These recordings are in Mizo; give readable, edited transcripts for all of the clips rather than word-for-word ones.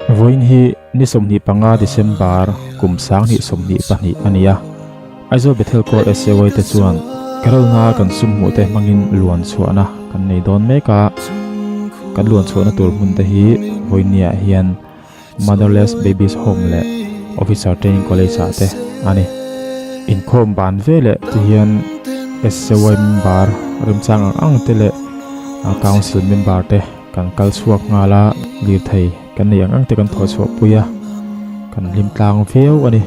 Vawiin hi ni 25 December kum 2022 a ni a. Aizawl Bethel Corps SAY te chuan Carolna kan sum hmuh te hmangin luan chhuahna kan nei dawn mek a. Kan luan chhuahna tur hmun te hi vawiinniah hian Motherless Babies Home leh Officer Training College ah te a ni. Inkhawm ban ve leh ti hian SAY member remchang ang ang te leh Council member te kan kal chhuak nghal a, lirthei kan nei ang ang te kan thawh chhuah pui a, kan hlim tlang viau a ni.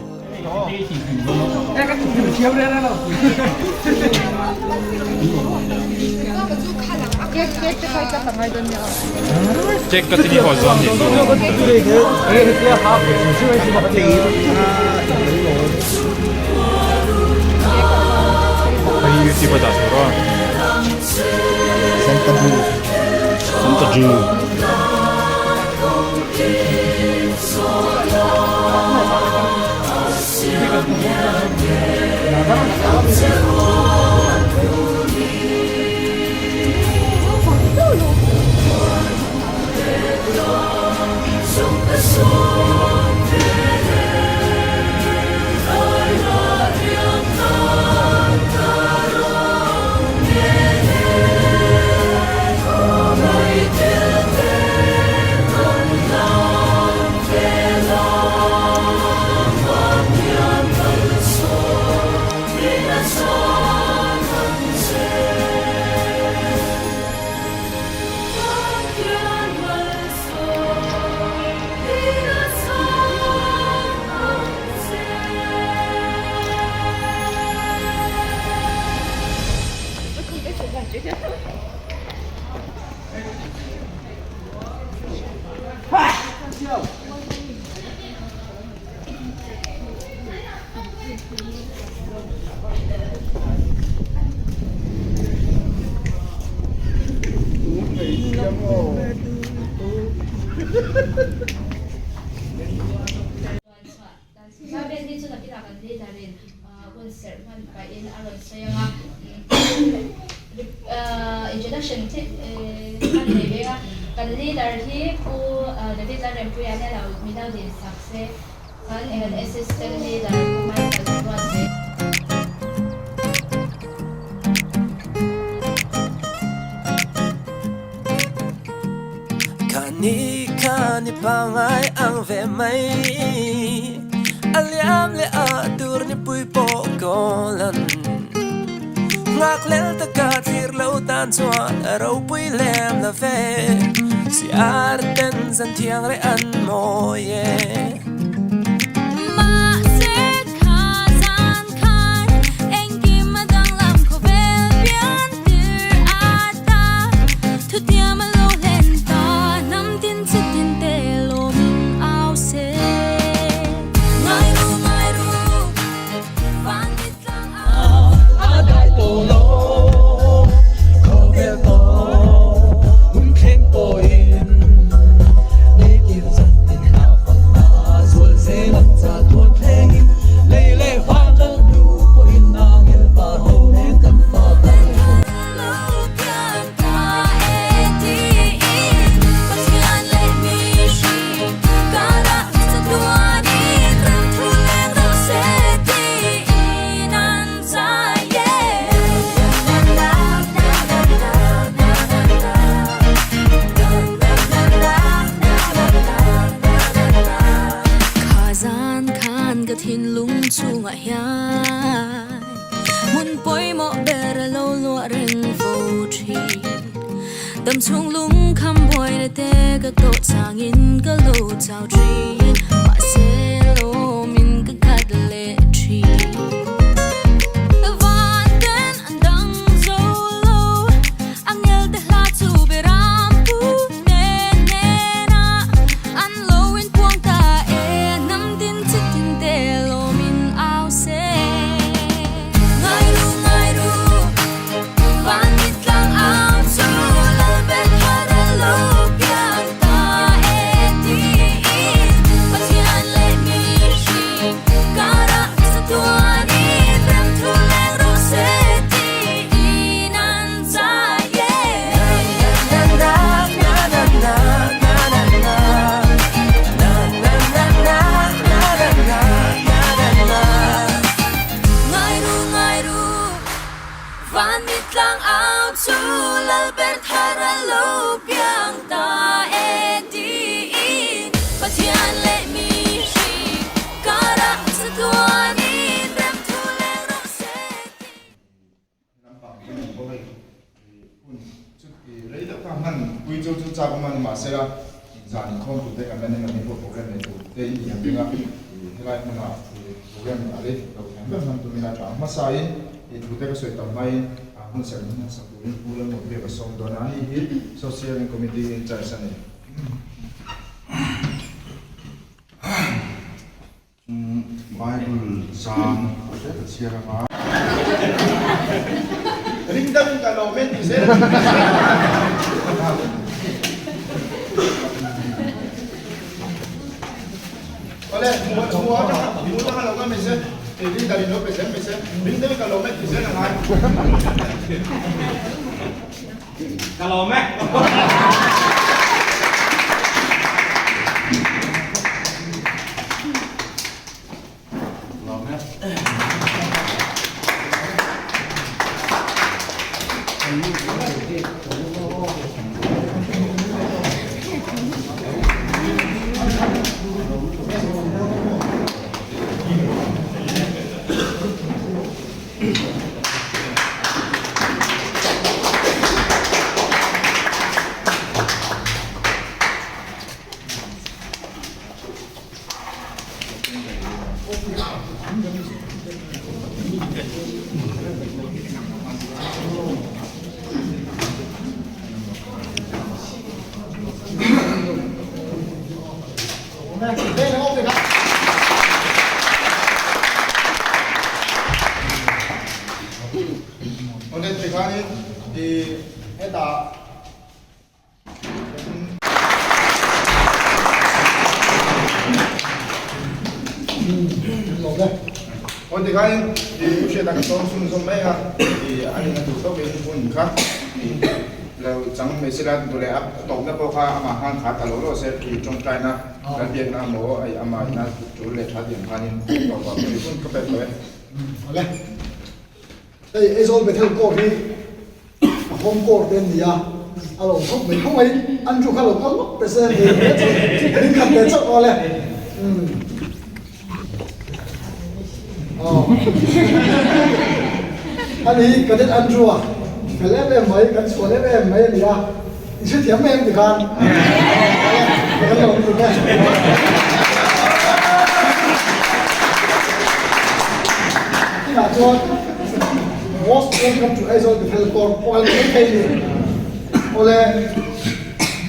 Khani khani pangai ang ve mai A liam le a tur ni pui po kolan Ngak lel ta ka thlir lo tan chuan a ro pui lem la ve Si ar ten zan thiang re an mawi e. Mahse kha zan khan engkim a danglam khawvel pian tir a ta Thutiam a lo hlen ta hnam tin chi tin te lawmin au se Ngai ru ngai ru van mit tlang au. A dai tawh lo khawvel tawh hun thleng pawhin nitin zan tin a fak a zual zel ang cha tuan thlengin lei leh van lal hnu pawhin angel var ho nen kan fak ang. Lo pian ta e tiin Pathian leh mihring karah chatuanin remthu leng deuh se tiin an zai e. Kha zan khan ka thinlung chungah hian hmun pawimawh ber a lo luah reng fo thin. Dam chhung lung kham buaina te ka tawh changin ka lo chau thin. Mahse lawmin ka khat leh thin. Van ten an dang zo lo, angel te hla chu beram pu te nena an lo inpuang ta e. Hnam tin chi tin te lawmin au se. Ngai ru ngai ru van mit tlang au chu lal bet thar a lo pian ta e tiin. khawm tute kan la ni lo ni pawh program nei tur te in thiam ding a, helai hmuna program a rei lo thiam ber hman tumin a tang hmasain thute ka sawi tam hmain hun serh min hman sak turin Pu Lalmuanpuia ka sawm dawn a, ani hi Social and Committee in charge a ni. Bible chang ka chhiar anga. Ring dang ka lawm e ti zel. Awle hmu hmu atanga hmu atanga lo ka mai se ring dang in lo pe zel mai se ring dang ka lawm e ti zel angai. Ka lawm e. Lawm e. Awle tikhanin i hetah Aw tikhanin i hriat a ka sawm chhun zawm mai a i a rinna tur tawkin hun kha i lo chang mai sela dawleh a tawpna pawh kha amah khan kha ta lo lo se i tawngtaina kan biakna emaw ai amah ina tul leh tha tiang khanin tawpah pawh i hun ka pek lo e. Awle. Hei Aizawl Bethel Court hi a home court te an ni a, a lo khawp mai khawp mai Andrew kha lo kal lawk pe se ni hle chu min khat ve chauh awle. Umm. Aw. Ani hi Cadet Andrew a fel em em mai, kan chhuan em em mai a ni a, i hrethiam mai em tikhan? Awle, kan lo awm tuk e. Tunah chuan Most welcome to Aizawl Bethel Court pawh a ni mai thei a ni. Awle,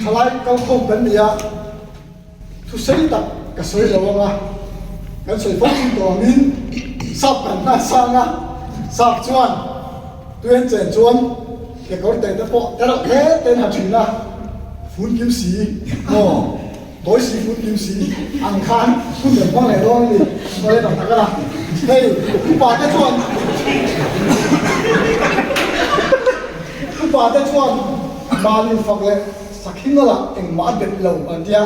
thalai kalkhawm kan ni a. Thusei tak ka sawi lo ang a, kan sawi fo thin tawh angin sap kan hna sang a, sap chuan tuen chen chuan kekawr teh te pawh te reuh hle te an ha thin a, fun kim si maw, tawi si fun kim si ang khan hun kan hmang leh dawn a ni, awle tak tak a la, hei upa te chuan upa te chuan mahni fak leh Sakhinga lah engmah a bet lo an tia,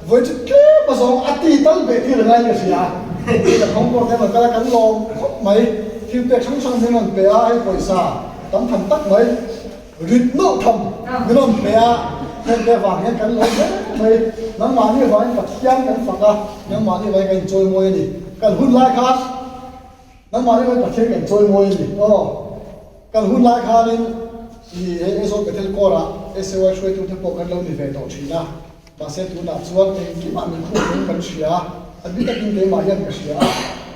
vawi chu tlem a zawng a ti tal beh tir angai ka hria. Hei kan home court hian kal a kan lawm khawp mai, thil pek hrang hrang min rawn pe a, hei pawisa tam tham tak mai, rit nawlh tham min rawn pe a, heng te avang hian kan lawm hle mai. Nangmahni avangin Pathian kan fak a, nangmahni avangin kan inchawimawi a ni. Kan hun lai khan nangmahni avangin Pathian kan chawimawi a ni aw. Kan hun lai khanin i hei Aizawl Bethel Corps-ah SAY hruaitute pawh kan lo ni ve tawh thin a, mahse tunah chuan engkimah min khung hlum kan hria a, a bi takin keimah hian ka hria a,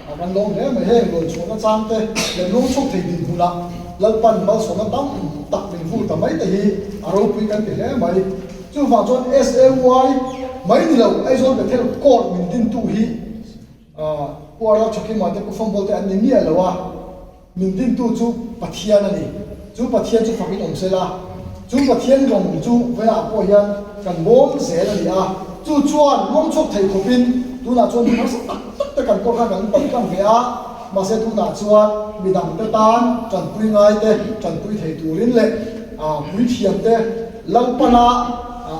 a kan lawm hle mai. Heng rawn chhuahna changte leh lung chhuk thei dinhmunah Lalpan malsawmna tam tak min vur ta mai te hi a ropui kan ti hle mai. Chuvang chuan SAY mai ni lo Aizawl Bethel Corps min dintu hi Pu Arau Thakima te Pu Fawmbawl te an ni miah lo a. Min dintu chu Pathian a ni. Chu Pathian chu fakin awm se la, chu Pathian rawng chu vawiah pawh hian kan bawm zel a ni a. Chu chuan rawng chhuak thei khawpin tunah chuan mi harsa tak tak te kan pawh khan kan palh tlang ve a, mahse tunah chuan mi dangte tan tanpui ngai te tanpui thei turin leh puithiam te Lalpana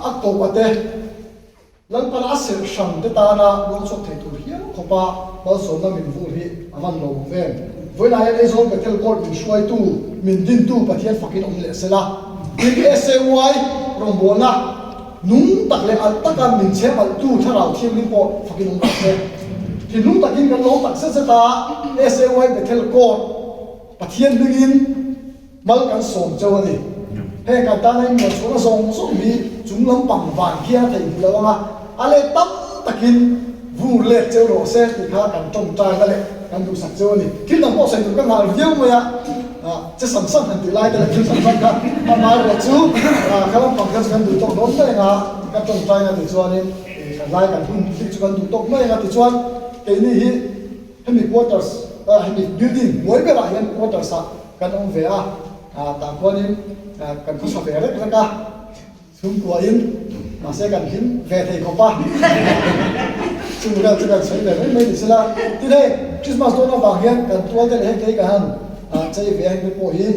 a koh a te, Lalpan a serh hran te tana ruang chhuak thei tur hial khawpa malsawmna min vur hi a van lo awm em? Vawiinah hian Aizawl Bethel Court min hruaitu, min dintu Pathian fakin awm leh sela. Tin, SAY rawngbawlna nung tak leh alh taka min chhem alhtu Thlarau Thianghlim pawh fakin awm rawh se. Thinlung takin kan lawm tak zet zet a, SAY Bethel Court Pathian hmingin, Mal kan sawm chauh a ni. Heng kan tana inmuan chhuahna zawng zawng hi chung lampang van khian a theih hmuh lo ang a. a let tam takin vur let cheu rawh se tih kha kan tawngtaina leh kan duhsak cheu a ni. Thil dang pawh sawi tur ka nghal viau mai a, che sam sam han tih lai te leh thil sam sam kha amaherawh chu kha lampang kha chu kan duh tawk dawn mai anga ka tawngtaina tichuanin kan lai kan hun bik chu kan duh tawk mai anga tichuan keini hi hemi quarters hemi building hnuai berah hian quarters ah kan awm ve a, tah khuanin kan khawsa ve rek rek a. Chhungkuain mahse kan hlim ve thei khawp a, chu vel chu kan sawi ve mai mai ni sela. Tin hei Christmas dawn avang hian kan tual te leh heng te hi kan han chei ve a, heng te pawh hi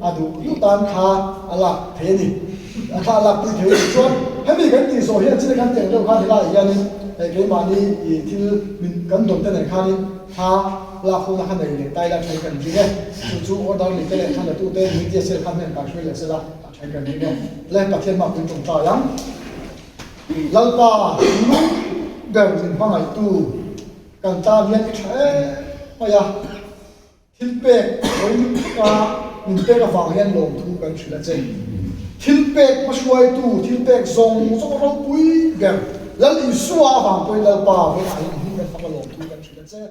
a duh duh tan kha a lak thei a ni, a thla a lak pui thei a ni. Chuan hemi kan tih zawh hian chile kan tih ang deuh khan helaiah hianin hei keimahni ih thil min kan dawn te nen khanin thla lak hona kha nei leh ta ila tha hi kan ring e. Chu chu order lei te leh thla la tute media cell khan hnen kai hruai leh sela. Hei kan ring e. Le Pathian mah pui tawngtai ang. Lalpa lung ber min hmangaihtu kan tan hian i tha em mai a. Thil pek vawiin taka min pek avang hian lawmthu kan hrilh a che. Thil pek hmahruaitu, thil pek zawng zawng ropui ber Lal Isua avang pawhin Lalpa vawiinah hian i hming kan fak a lawmthu kan hrilh a che.